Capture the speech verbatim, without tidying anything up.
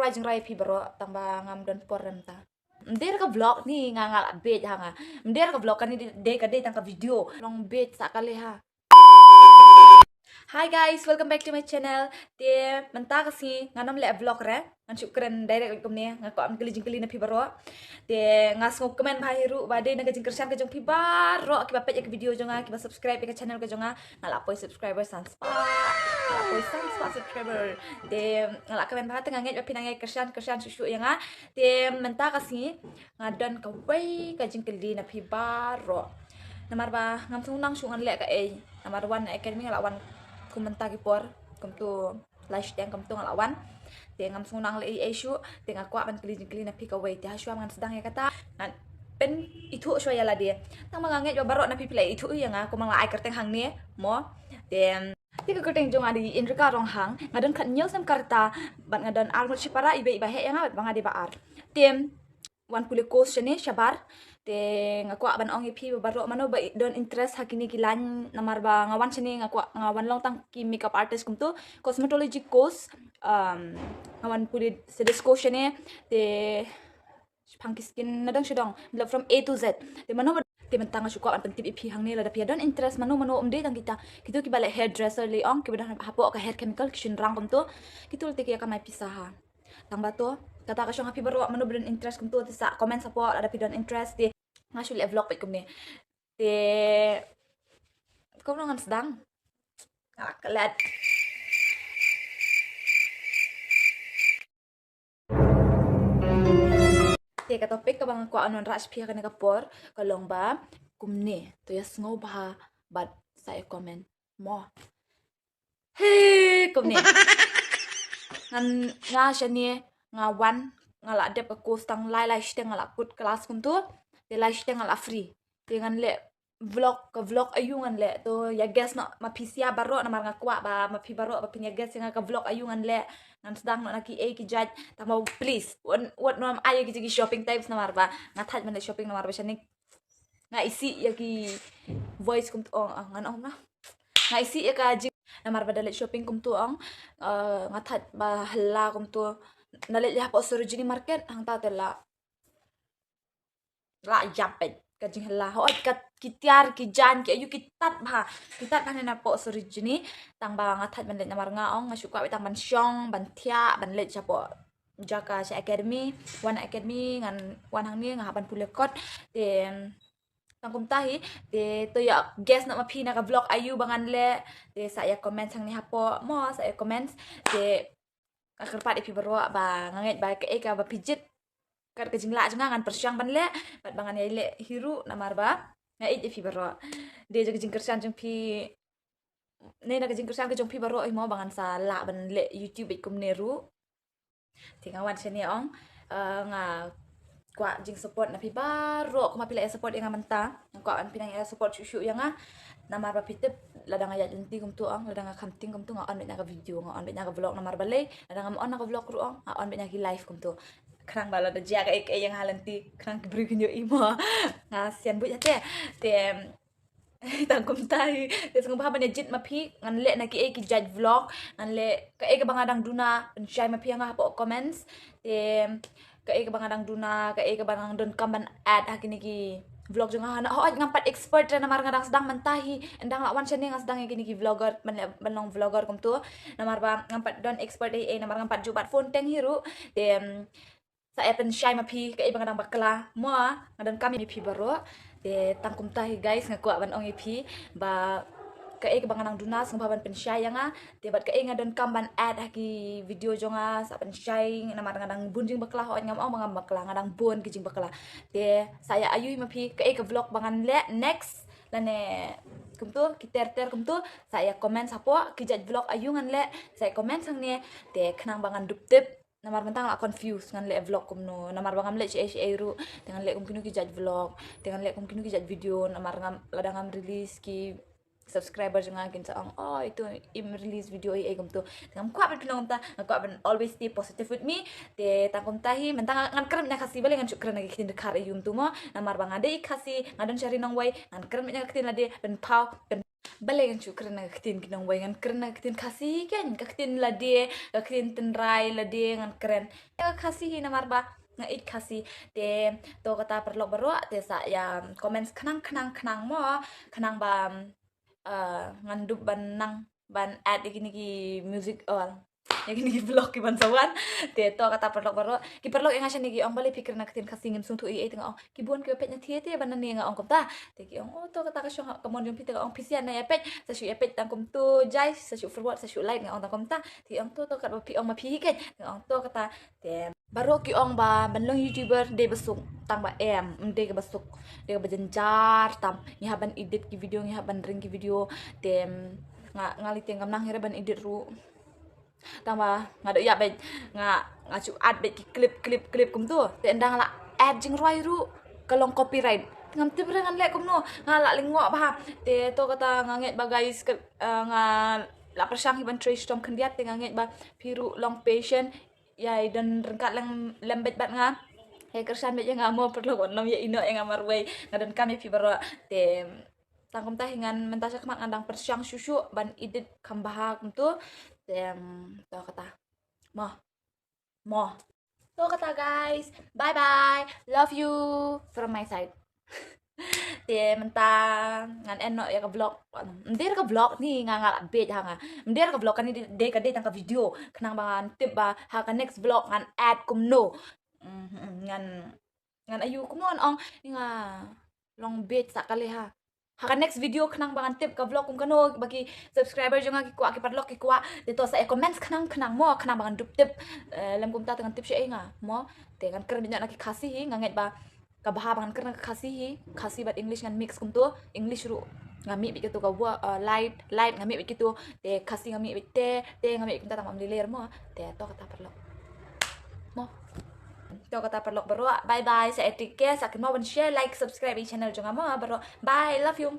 Pyrshah jingrai phi baroh, tang ba ngam don por rem ta. Mder ka vlog ni nga nga la bej ha nga. Mder ka vlog kani dei ka dei tang ka video. Long bej sa ka le ha. Hi guys, welcome back to my channel. Te mynta ka sngi ngan ym leh vlog re. Ngan shu kren direct kumne, nga kwah ban kylli jingkylli na phi baroh. Te nga sngewkmen bha hi ruh ba dei na ka jingkyrshan ka jong phi baroh kiba peit ïa ka video jong nga, kiba subscribe ïa ka channel ka jong nga. Nga la poi subscriber san spah. Nga la poi san spah subscriber. Te nga la kmen bha te nga ngeit ba phin nang ïa kyrshan kyrshan shuh shuh ïa nga. Te mynta ka sngi nga don kawei ka jingkylli na phi baroh. Namar ba ngam sngewthuh shuh ngan leh kaei. Namar wan academy nga la wan kum mynta ki por. Kumtu lai shiteng kumtu nga la wan. Te ngam sngewthuh leh ei ei shuh, te nga kwah ban kylli jingkylli na phi kawei. Te ha shuwa ngan sdang ïa kata, ngan pynithuh shuwa ïa lade. Tang ba nga ngeit ba baroh na phi phi la ithuh ïa nga kumba nga la ai kyrteng hangne mo. Te te ka kyrteng jong nga dei Indrika Ronghang, nga don khathynñiew snem ka rta, bad nga don arngut shipara, iba iba heh ïa nga bad ba nga dei ba ar. Te wan pule course shane shabar. Te nga kwah ban ong ïa phi ba baroh mano ba don interest ha kine ki line, namar ba nga wan shane nga kwah, nga wan long tang ki makeup artist kumtu, cosmetology course. Um, nga wan pule sa dei course shane. Te shaphang ki skin nadong shadong, matlab from A to Z. Te mano ba, te mynta nga shu kwah ban pyntip ïa phi hangne, lada phi don interest mano mano, ym dei tang kita, kito kiba leh hairdresser lei ong, kiba don hapoh ka hair chemical ki shynrang kumtu, kito te ki ïa kamai pisa ha. Tang ba to, kata ka shong ha phi baroh mano ba don interest kumtu te sa comment hapoh lada phi don interest. Te nga shu leh vlog peit kumne. Te kumno ngan sdang? Nga la klet. Te ka topic kaba nga kwah ban wanrah sha phi ha kane ka por ka long ba kumne, to ïa sngew bha bad sa ïa comment mo. He, kumne. Ngan, nga shane nga wan, nga la dep ka course tang lai lai shiteng, nga la kut class kumtu. Te lai shiteng nga la free. Te ngan leh vlog, ka vlog aïu ngan leh, to ïa guess noh ma phi sia baroh, namar nga kwah ba ma phi baroh ba phin ïa guess ïa nga ka vlog aïu ngan leh. Ngan sdang noh na kiei ki jait, tang ba please wat, wat nym ai ïa ki jait ki shopping types namar ba nga thait ban leh shopping namar ba shane nga isih ïa ki voice kumtu ong, ah, ngan ong na. Nga isih ïa ka jing, namar ba da leit shopping kumtu ong, eh, nga thait ba hela kumtu. Da leit ïa hapoh Sarojini Market, hangta te la, la ïap peit ka jinghela. Hooid ka ki tiar, ki jaiñ, ki aïu ki tad bha. Ki tad bha ne na hapoh Sarojini. Tang ba nga thait ban leit namar nga ong, nga shu kwah tang ban shong, ban thiah, ban leit shapoh jaka sha academy, wan academy, ngan wan hangne, nga hap ban pule kot. Te tang kumta hi, te to ïa guess noh ma phi na ka vlog aïu ba ngan leh, te sa ïa comment hangne hapoh, mo sa ïa comment, te nga kyrpad ïa phi baroh ba nga ngeit ba kaei kaba phi jied, kat ka jinglah jong nga ngan pyrshang ban leh, bad ba ngan ïa leh hi ruh namar ba nga ïeit ïa phi baroh. Te jong ka jingkyrshan jong phi, ne na ka jingkyrshan ka jong phi baroh hi mo ba ngan sa lah ban leh YouTube bad kumne ruh. Te nga wan shane ong, eh, nga kwah jing support na phi baroh, kumba phi la ïa support ïa nga mynta. Nga kwah ban phi nang ïa support shuh shuh ïa nga. Namar ba phi tip, lada nga ïaid lynti kumtu ong, lada nga kham tieng kumtu nga on beit na ka video, nga on beit na ka vlog namar balei, lada ngam on na ka vlog ruh ong, nga on beit na ki live kumtu. Khnang ba lada jia kaei kaei ïa nga ha lynti, khnang ki briew kin ïohi mo. Nga sian buit hate. Te tang kumta hi, te sngewbha ban ïa jied ma phi, ngan leh na kiei ki jait vlog, ngan leh kaei kaba nga dang duna, pynshai ma phi ïa nga hapoh comments. Te kaei kaba nga dang duna, kaei kaba nga dang donkam ban add ha kine ki vlog jong nga. Hooid ngam pat expert re namar nga dang sdang mynta hi, ynda nga la wan shane nga sdang ïa kine ki vlogger, ban leh, ban long vlogger kumtu. Namar ba ngam pat don expert ei ei, namar ngam pat ju bat phone teng hi ruh. Te sa ïa pynshai ma phi kaei ba nga dang bakla mo, nga donkam ïa phi baroh. Te tang kumta hi guys, nga kwah ban ong ïa phi ba kaei kaba nga dang duna sngewbha ban pynshai ïa nga. Te bad kaei nga donkam ban add ha ki video jong nga sa pynshai, namar nga dang bun jingbakla, hooid ngam ong ba ngam bakla, nga dang bun ki jingbakla. Te sa ïa aïu hi ma phi kaei ka vlog ba ngan leh next, lane kumtu ki ter ter kumtu, sa ïa comment hapoh, ki jait vlog aïu ngan leh, sa ïa comment hangne. Te khnang ba ngan dup tip. Namar mynta nga la confuse ngan leh vlog kumno, namar ba ngam leh shi ei shi ei ruh. Te ngan leh kum kino ki jait vlog, te ngan leh kum kino ki jait video, namar ngam, lada ngam release ki subscriber jong nga kin sa ong, "Oh, itu im release video ei ei kumtu." Te ngam kwah ban pynlong kumta, nga kwah ban always stay positive with me. Te tang kumta hi, mynta nga, ngan kren na Khasi, balei ngan shu kren na ki ktien dkhar aïu kumtu mo. Namar ba nga dei Khasi, nga don sha ri nongwei, ngan kren na ki ktien lade, pynpaw, pyn Balei ngan shu kren na ka ktien ki nongwei, ngan kren na ka ktien Khasi kein, ka ktien lade, ka ktien tynrai lade ngan kren. Ka Khasi hi namar ba nga ïeit Khasi. Te to kata paralok baroh, te sa ïa comments khnang khnang khnang mo, khnang ba, uh, ngan dup ban nang ban add ïa kine ki music, oh, ïa kine ki vlog ki ban sa wan. Te to kata paralok baroh, ki paralok ïa nga shane ki ong balei phi kren na ka ktien Khasi, ngim sngewthuh ei ei. Te nga ong ki bun kiba peit na thied te ban nang, nga ong kumta. Te ki ong, oh, to kata ka shong ka mon jong phi. Te nga ong phi sngewbha ïa peit, sa shu ïa peit tang kumto jai, sa shu forward, sa shu like, nga ong tang kumta. Te ki ong to, to katba phi ong ma phi hi kein. Nga ong to kata. Te baroh ki ong ba ban long YouTuber dei ba suk, tang ba em, em dei kaba suk, dei kaba jynjar tam. Ngi hap ban edit ki video, ngi hap ban ring ki video. Te nga, nga lei te ngam nang hi re ban edit ruh. Tang ba nga doh ïa beit, nga, nga shu add beit ki clip clip clip kumto. Te ynda nga la add jingrwai ruh ka long copyright. Te ngam tip re ngan leh kumno, nga la lyngngoh bha. Te to kata nga ngeit ba guys, ka, uh, nga la pyrshang hi ban trei shitom khyndiat, te nga ngeit ba phi ruh long patient. Ïa don ryngkat lem, lem beit bad nga. Ïa kyrshan beit ïa nga mo paralok, wat nym ïa ïehnoh ïa nga marwei. Nga donkam ïa phi baroh. Te tang kumta hi ngan mynta sha khmat ngan dang pyrshang shuh shuh ban edit kham bha kumto. Te to kata. Mo. Mo. To kata guys. Bye bye. Love you from my side. Te mynta ngan end noh ïa ka vlog. Ym dei ka vlog ni, nga, nga la beit ha nga. Ym dei ka vlog, kane dei, dei ka, dei tang ka video. Khnang ba ngan tip ba ha ka next vlog ngan add kumno. Mhm, ngan, ngan ayu kumno ngan ong, ni nga long beit sa kali ha. Ha ka next video khnang ba ngan tip ka vlog kum kano, ba ki subscriber jong nga ki kwah, ki paralok ki kwah. Te to sa ïa comments khnang khnang mo, khnang ba ngan dup tip. Eh, lem kumta te ngan tip sha ei nga mo. Te ngan kren beit noh na ki Khasi hi, nga ngeit ba ka bha ba ngan kren na ka Khasi hi. Khasi bad English ngan mix kumto. English ruh nga mih beit kato ka word, uh, light, light nga mih beit kato. Te Khasi nga mih beit te, te nga mih beit kumta, tang ba ym lei lei mo. Te to kata paralok. Mo. To kata paralok baroh. Bye bye. Sa ïa take care, sa kynmaw ban share, like, subscribe ïa channel jong nga mo baroh. Bye, love you.